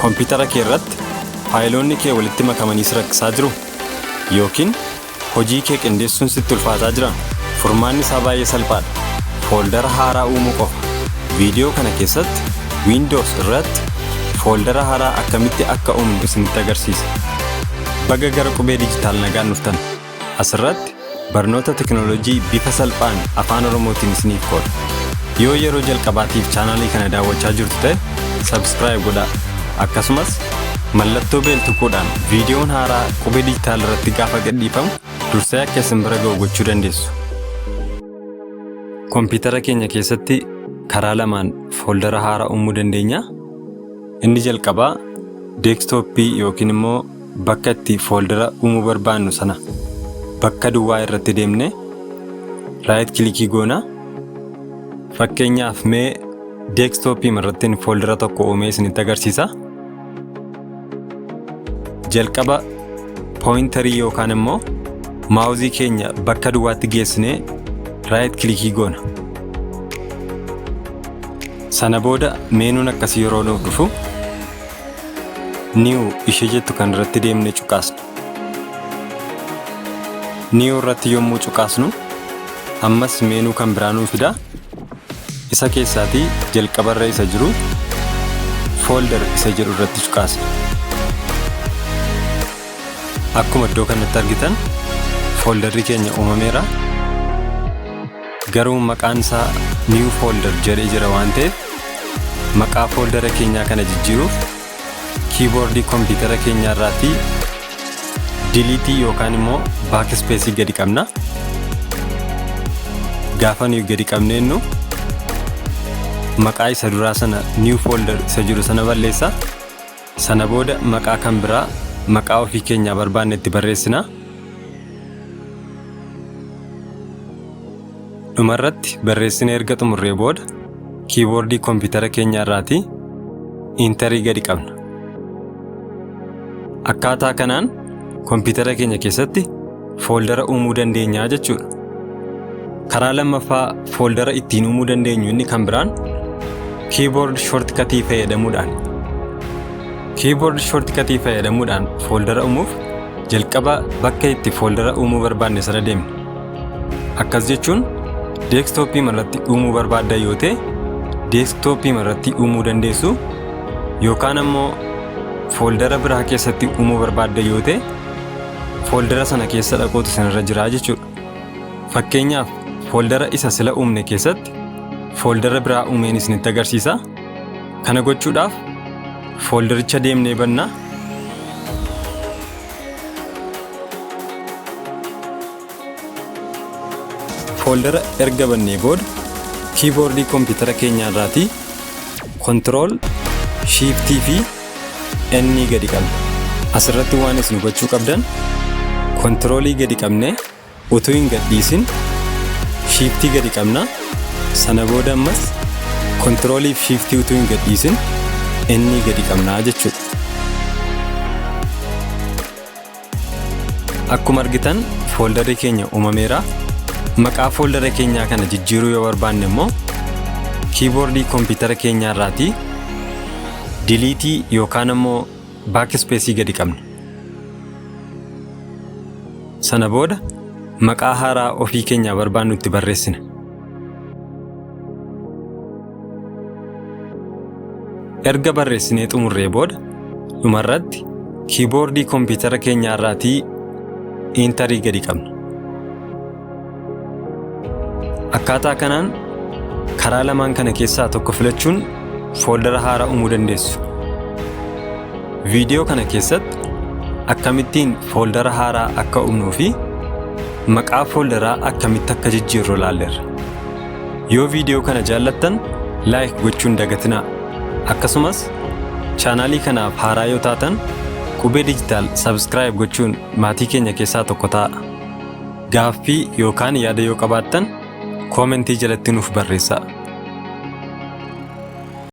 Kompiitara kee irratti faayiloonni kee walitti makamanii si rakkisaa jiru? Yookiin hojii kee qindeessuun sitti ulfaataa jira? Furmaanni isaa baay'ee salphaadha. Fooldara haaraa uumuu qofa. Viidiyoo kana keessatti Windows irratti fooldara haaraa akkamitti akka uumnu isinitti agarsiisa. Baga gara Qubee Digital nagaan dhuftan. Asirratti barnoota teknooloojii bifa salphaan Afaan Oromootiin isiniif qooda. Yoo yeroo jalqabaatiif chaanaalii kana daawwachaa jirtu ta'e, subscribe godhaa. Akkasumas mallattoo bell tuquudhaan viidiyoon haaraa Qubee Digital irratti gaafa gadhiifamu dursee akka isin bira ga'u gochuu dandeessu. Kompiitara keenya keessatti karaa lamaan fooldara haaraa uumuu dandeenya. Inni jalqabaa deekstooppii yookiin immoo bakka itti fooldara uumuu barbaannu sana bakka duwwaa irratti deemne raayit kilikii goona. Fakkeenyaaf mee deekstooppii irratti fooldara tokko uumee isinitti agarsiisa. Jalqaba pooyintarii yookaan immoo maawuzii keenya bakka duwwaatti geessinee raayit kilikii goona. Sana booda meenuun akkasii yeroo nuuf dhufu New ishee jettu kan irratti deemnee cuqaasna. New irratti yommuu cuqaasnu ammas meenuu kan biraa nuu fida. Isa keessaatii jalqabarra isa jiru folder isa jedhu irratti cuqaasna. Akkuma iddoo kanatti argitan fooldarri keenya uumameera. Garuu maqaan isaa new folder jedhee jira waan ta'eef maqaa fooldara keenyaa kana jijjiiruuf kiiboordii kompiitara keenyaa irraatii diliitii yookaan immoo baakispeesii gadi qabna. Gaafa nuyi gadi qabneennu maqaa isa duraa sana new folder isa jiru sana balleessa. Sana booda maqaa kan biraa maqaa ofii keenyaa barbaanne itti barreessina. Dhumarratti barreessinee erga xumurree booda kiiboordii kompiitara keenyaa irraatii intarii gadi qabna. Akkaataa kanaan kompiitara keenya keessatti fooldara uumuu dandeenya jechuudha. Karaa lammaffaa fooldara ittiin uumuu dandeenyu inni kan biraan keyboard shortcut fayyadamuudhaan. Keyboard shortcut fayyadamuudhaan fooldara uumuuf jalqaba bakka itti fooldara uumuu barbaanne sana deemna. Akkas jechuun deekstooppii irratti uumuu barbaadda yoo ta'e deekstooppii irratti uumuu dandeessu, yookaan ammoo fooldara biraa keessatti uumuu barbaadda yoo ta'e fooldara sana keessa dhaqootu sanarra jira jechuudha. Fakkeenyaaf fooldara isa sila uumne keessatti fooldara biraa uumeen isinitti agarsiisa. Kana gochuudhaaf fooldaricha deemnee banna. Fooldara erga bannee booda kiiboordii kompiitara keenyaa irraatii kontirool shiiftii fi N gadi qabna. Asirratti waan isin hubachuu qabdan, kontiroolii gadi qabnee utuu hin gadhiisin shiiftii gadi qabna. Sana booda ammas kontiroolii fi shiiftii utuu hin gadhiisin N gadi qabnaa jechuudha. Akkuma argitan fooldarri keenya uumameera. Maqaa fooldara keenyaa kana jijjiiruu yoo barbaanne immoo kiiboordii kompiitara keenyaa irraatii diliitii yookaan ammoo baakispeesii gadi qabna. Sana booda maqaa haaraa ofii keenyaa barbaannu itti barreessina. Erga barreessinee xumurree booda dhumarratti kiiboordii kompiitara keenyaa irraatii intarii gadi qabna. Akkaataa kanaan karaa lamaan kana keessaa tokko filachuun fooldara haaraa uumuu dandeessu. Viidiyoo kana keessatti akkamittiin fooldara haaraa akka uumnuu fi maqaa fooldaraa akkamitti akka jijjiirru ilaalleerra. Yoo viidiyoo kana jaallattan like gochuun dagatinaa. Akkasumas chaanaalii kanaaf haaraa yoo taatan Qubee Digital subscribe gochuun maatii keenya keessaa tokko ta'a. Gaaffii yookaan yaada yoo qabaattan koomentii jalatti nuuf barreessaa.